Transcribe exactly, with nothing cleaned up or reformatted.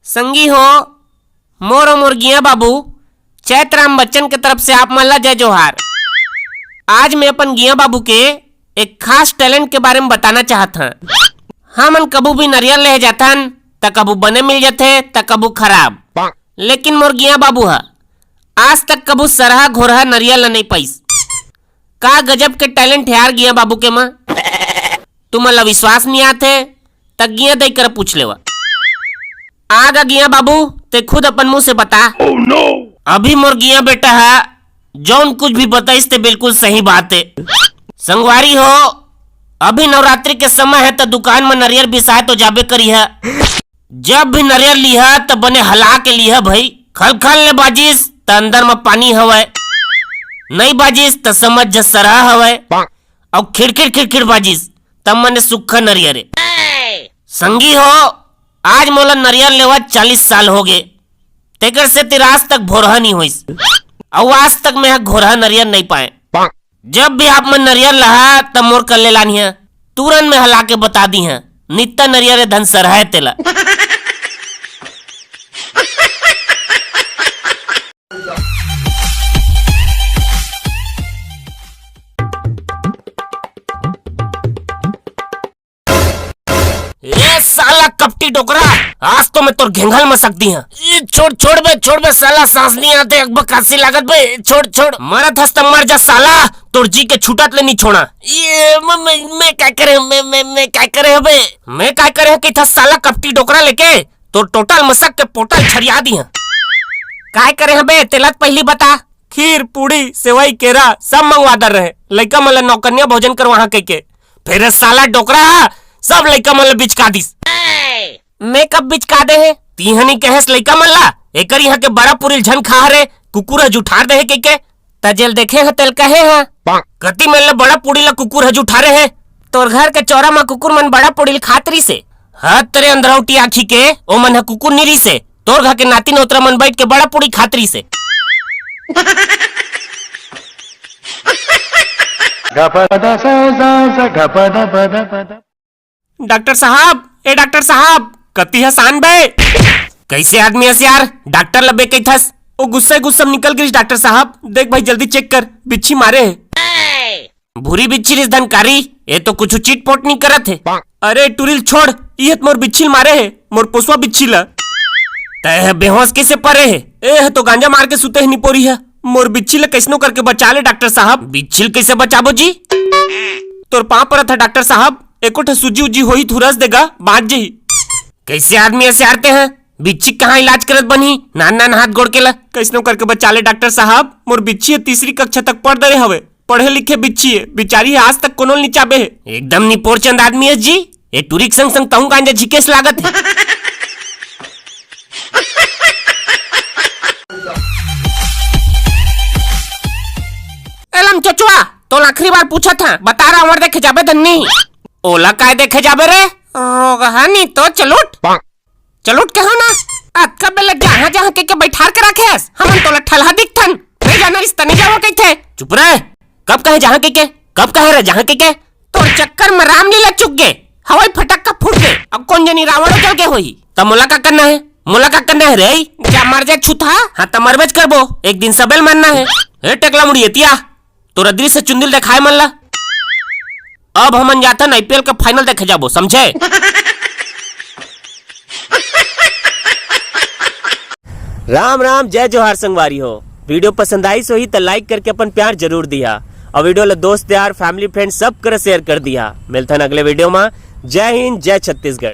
संगी हो, मोर अउ मोर गिया बाबू चैतराम बच्चन के तरफ से आप मन ला जय जोहार। आज मैं अपन गिया बाबू के एक खास talent के बारे में बताना चाहत हन। हमन कभू भी नरियर लेहे जाथन, त कभू बने मिल जथे, त कभू खराब। लेकिन मोर गिया बाबू ह आज तक कभू सरहा घोरहा नरियर ल नइ पाइस। का गजब के talent हे यार गिया बाबू के म। तुमन ला विश्वास नइ आथे, त गिया दई करा पूछ लेवा। आ गा गिया बाबू, ते खुद अपन मुंह से बता। अभी मोर गिया बेटा ह जौन कुछ भी बताइस ते बिल्कुल सही बात हे। संगवारी हो, अभी नवरात्रि के समय हे त दुकान म नरियर बिसाए तो जाबे करिहा। जब भी नरियर लिहा त बने हला के लिहा भई। खलखल ले बाजिस त अंदर म पानी हवय, नइ बाजिस त समझ जा सरहा हवय। अउ खिड़खिड़ खिड़खिड़ बाजिस त मने सुक्खा नरियर ए। संगी हो, आज मोला नरियर लेवत चालीस साल होगे, तेकर सेती आज तक भोरहा नइ होइस। अउ आज तक मैं ह घोरहा नरियर नइ पाए। जब भी आप मन नरियर लहा, त मोर कल्ले लानिहा। तुरंत में हला के बता दीहा, नित्ता नरियर ए धन सरहा ए तेला। ए साला कपटी डोकरा, आज तो मैं तोर घेंघल मसक दीहा। ई छोड़, छोड़ बे, छोड़ बे साला, सांस नइ आथे, अकबकासी लागत बे, छोड़, छोड़। मरत हस त मर जा साला, तोर जी के छूटत ले नइ छोड़ा। ये मैं, मैं, मैं काय करे, मैं, मैं, मैं काय करे हबे? मैं काय करे हंव कहिथस साला कपटी डोकरा लेके, तोर टोटल मसक के पोटल छरिया दीहा। काय करे हबे, तेला त पहिली बता। खीर, पूड़ी, सेवई, केरा सब मंगवा दर रहे, लइका मन ल नौकन्या भोजन करवाहा कहिके। फेर ए साला डोकरा ह सब लइका मन ल बिचका दिस। मैं कब बिचका दे हे? तिहा नइ कहेस लइका मन ल, एकर इहां के बड़ा पूड़ी ल झन खा हरे, कुकुर ह जुठार दे हे कहिके। त जेल देखे ह तेल कहे ह। कति मेर ले बड़ा पूड़ी ल कुकुर ह जुठारे हे? तोर घर के चौरा म कुकुर मन बड़ा पूड़ी ल खात रिसे। हत तेरे अंधरौटी आँखी के, ओमन ह कुकुर नइ रिसे। तोर घर के नाती नोतरा मन बइठ के बड़ा पूड़ी खात रिसे। डॉक्टर साहब, ए डॉक्टर साहब, कति हस आन बे? कइसे आदमी हस यार, डॉक्टर ल बे कहिथस? ओ गुस्सा गुस्सा म निकल गिस डॉक्टर साहब। देख भाई, जल्दी check कर, बिच्छी मारे हे। भूरी बिच्छी रिस धनकारी, ए तो कुछु चिटपोट नइ करत हे। अरे टुरी ल छोड़, इहे त मोर बिच्छी ल मारे हे, मोर पोसवा बिच्छी ल। तैं ह बेहोश कइसे परे हे? ए ह तो गांजा मार के सुते हे निपोरी ह। मोर बिच्छी ल कइसनो करके बचा ले डॉक्टर साहब। बिच्छी ल कइसे बचाबो जी? तोर पांव परत ह डॉक्टर साहब, एको ठा सूजी उजी होही त हुरस देगा, बांच जही। कइसे आदमी हस यार तें ह? बिच्छी कहाँ इलाज करत बनही? नान नान हाथ गोड़ के ल। कइसनो करके बचा ले डॉक्टर साहब, मोर बिच्छी ह तीसरी कक्षा तक पढ़ दरे हवे। पढ़े लिखे बिच्छी हे, बिचारी ह आज तक कोनो ल नइ चाबे हे। एकदम निपोर चंद आदमी हस जी। ए टुरी के संग संग तहूं गांजा झिकेस लागत हे। ए लमचोचवा, तोला आखिरी बार पूछत हंव, बता रावण देखे जाबे धन नहीं? ओला काय देखे जाबे रे? रोगहा नइ तो चल उठ। चल उठ कहेंव ना। अतका बेला जहाँ जहाँ कहिके बइठार के रखे हस, हमन तोला ठलहा दिखथन। नइ जाना रिस त नइ जावंव कहिथे। चुप रह। कब कहे जहाँ कहिके? कब कहे रे जहाँ कहिके? तोर चक्कर म रामलीला चुक गे, हवाई फटक्का फूट गे, अब कोन जनी रावणो जल गे होही। त मोला का करना हे? मोला का करना हे रे? जा मर जा छुतहा। हाँ त मरबेच करबो, एक दिन सबे ल मरना हे। हे टेकला मुड़ी एती आ। तोर अदृश्य चुंदी ल देखाय मन ला। अब हमन जाथन IPL के final देखे जाबो, समझे? राम राम, जय जोहार संगवारी हो। Video पसंद आइस होही त like करके अपन प्यार जरूर दिहा, अउ video ला दोस्त यार, family friend सब करा share कर दिहा। मिलथन अगले video मा। जय हिंद, जय छत्तीसगढ़।